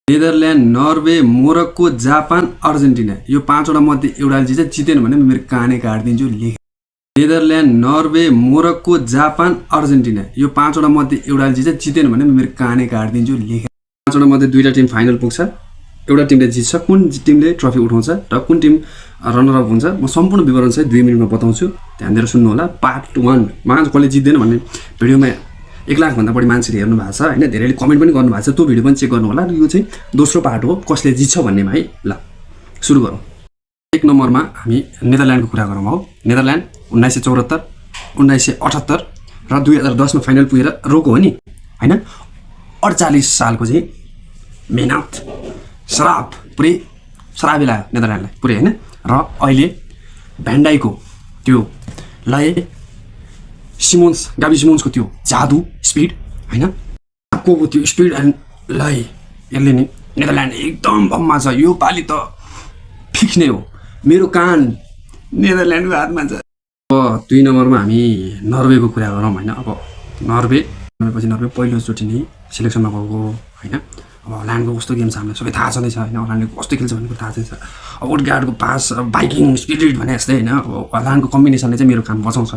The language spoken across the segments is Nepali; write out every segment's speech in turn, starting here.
Netherlands, Norway, Morocco, Japan, Argentina यो पाँचवटा मध्ये एउटा चाहिँ जितेन भने मेरो कानै काट्दिन्छु। लेख Netherlands, Norway, Morocco, Japan, Argentina यो पाँचवटा मध्ये एउटा चाहिँ जितेन भने मेरो कानै काट्दिन्छु। लेख पाँचवटा मध्ये दुईटा टिम फाइनल पुग्छ, एउटा टिमले जित्छ, कुन टिमले ट्रफी उठाउँछ र कुन टिम रनर अप हुन्छ म सम्पूर्ण विवरण चाहिँ 2 मिनेटमा बताउँछु। ध्यान दिएर सुन्नु होला। पार्ट 1 मा कसले जित्दैन भन्ने भिडियोमा 1 लाख भन्दा बढी मान्छेले हेर्नु भएको छ हैन, धेरैले कमेन्ट पनि गर्नु भएको छ। त्यो भिडियो पनि चेक गर्नु होला। यो चाहिँ दोस्रो पार्ट हो कसले जित्छ भन्नेमा है। ल सुरु गरौँ। 1 नम्बरमा हामी नेदरल्यान्डको कुरा गरौँ हो। नेदरल्यान्ड 1974, 1978 र 2010 मा फाइनल पुगेर रोको हो नि हैन। 48 सालको चाहिँ मेहनत श्राप पुरै श्रापै लाग्यो नेदरल्यान्डलाई पुरै हैन। र अहिले भ्यान्डाइको त्यो लय, गाबी सिमोन्सको त्यो जादु स्पिड हैन, को त्यो स्पिड एन्ड लय यसले नि नेदरल्यान्ड एकदम बममा छ। यो पालि त फिक्स नै हो। मेरो कान नेदरल्यान्डको हातमा छ। अब 2 नम्बरमा हामी नर्वेको कुरा गरौँ हैन। अब नर्वे पछि नर्वे पहिलोचोटि नै सिलेक्सनमा गएको हैन। अब हल्यान्डको कस्तो गेम छ हामीलाई सबै थाहा छँदैछ हैन। हल्यान्डले कस्तो खेल्छ भन्ने कुरा थाहा छैन। अब ओडगार्डको पास, बाइकिङ स्पिरिट भने जस्तै हैन। अब हल्यान्डको कम्बिनेसनले चाहिँ मेरो कान बचाउँछ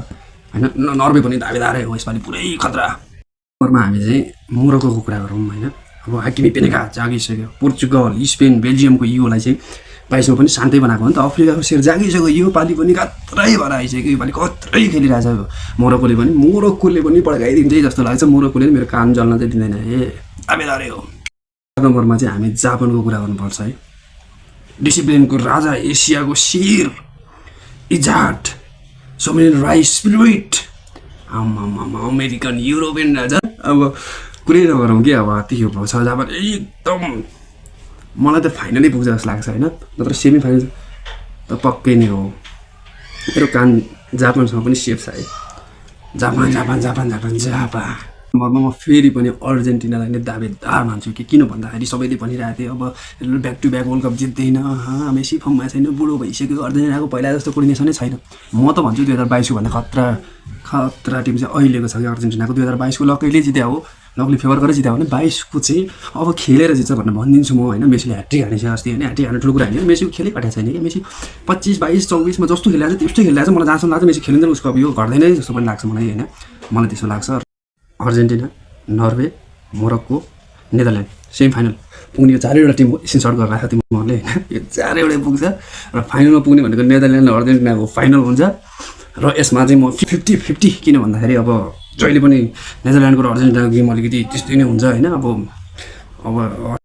हैन। नर्वे पनि दावेदारै हो यसपालि पुरै खतरा। नम्बरमा हामी चाहिँ मोरक्कोको कुरा गरौँ हैन। अब हाकिमी पेनेका जागिसक्यो। पोर्चुगल, स्पेन, बेल्जियमको इगोलाई चाहिँ 22 मा पनि शान्तै बनाएको हो नि त। अफ्रिकाको शेर जागिसक्यो। यो पालि पनि खत्रै भएर आइसक्यो। यो पालि खत्रै खेलिरहेछ मोरक्कोले पनि पड्काइदिन्छ जस्तो लाग्छ। मोरक्कोले मेरो कान जल्न चाहिँ दिँदैन। दावेदारै हो। नम्बरमा चाहिँ हामी जापानको कुरा गर्नुपर्छ है। डिसिप्लिनको राजा, एसियाको शेर, इजाट, सोमेन राइस स्पिरिट, अमेरिकन युरोपियन राजा। अब कुरै नगरौँ कि अब त्यो छ जापान एकदम मलाई त फाइनलै पुग्छ जस्तो लाग्छ हैन। नत्र सेमी फाइनल त पक्कै नै हो। मेरो कान जापानसँग पनि सेफ छ है। Japan Japan Japan Japan Japan. म फेरि पनि अर्जेन्टिनालाई नै दावेदार मान्छु कि किन भन्दाखेरि सबैले भनिरहेको थिए अब back to back world cup जित्दैन, मेसी फर्ममा छैन, बुढो भइसक्यो, अर्जेन्टिनाको पहिला जस्तो कोर्डिनेसनै छैन। म त भन्छु 2022 को भन्दा खतरा टिम चाहिँ अहिलेको छ कि अर्जेन्टिनाको। 2022 को लकैले जित्या हो, लकले फेभर गरेर जित्या हो भने 22 को चाहिँ अब खेलेर जित्छ भनेर भनिदिन्छु म हैन। मेसीले ह्याट्रिक हानेछ अस्ति हैन। ह्याट्रिक हान्नु ठुलो कुरा हैन। मेसी खेलै पठाएको छैन कि। मेसी 25, 22, 24 मा जस्तो खेलेको छ त्यस्तै खेलेको छ। मलाई जहाँसम्म लाग्छ मेसी खेलिँदैन उसको अब यो घट्दैन जस्तो पनि लाग्छ मलाई हैन। मलाई त्यसो लाग्छ। Argentina, Norway, Morocco, Netherlands semi final पुग्ने यो चारैवटा टिम स्क्रिनसट गरेर राख्छ तिमीहरूले हैन। यो चारैवटै पुग्छ र फाइनलमा पुग्ने भनेको नेदरल्यान्ड र अर्जेन्टिनाको फाइनल हुन्छ। र यसमा चाहिँ म 50-50 किन भन्दाखेरि अब जहिले पनि नेदरल्यान्डको र अर्जेन्टिनाको गेम अलिकति त्यस्तै नै हुन्छ हैन। अब